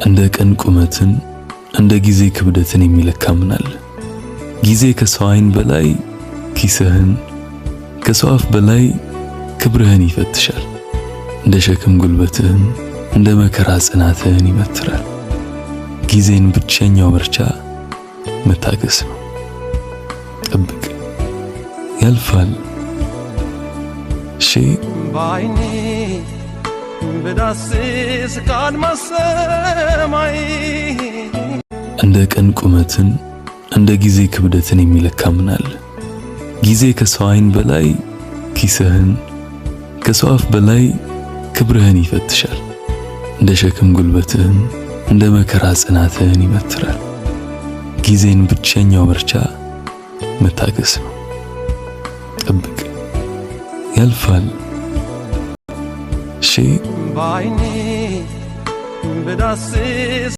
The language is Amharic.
እንደ ቀን ቁመትን እንደ ጊዜ ክብደትን የሚለካ ምን አለ? ጊዜ ከሰው ዓይን በላይ ኪስህን፣ ከሰው አፍ በላይ ክብርህን ይፈትሻል። እንደ ሸክም ጉልበትህን፣ እንደ መከራ ጽናትህን ይመትራል። ጊዜን ብቸኛው ምርጫ መታገስ ነው። ጠብቅ፣ ያልፋል። እሺ። በዓይኔ ብዳስስ ከአድማስ ሰማይ። እንደ ቀን ቁመትን እንደ ጊዜ ክብደትን የሚለካ ምን አለ? ጊዜ ከሰው ዓይን በላይ ኪስህን፣ ከሰው አፍ በላይ ክብርህን ይፈትሻል። እንደ ሸክም ጉልበትህን፣ እንደ መከራ ጽናትህን ይመትራል። ጊዜን ብቸኛው ምርጫ መታገስ ነው። ጠብቅ፣ ያልፋል። እሺ። በዓይኔ ብዳስስ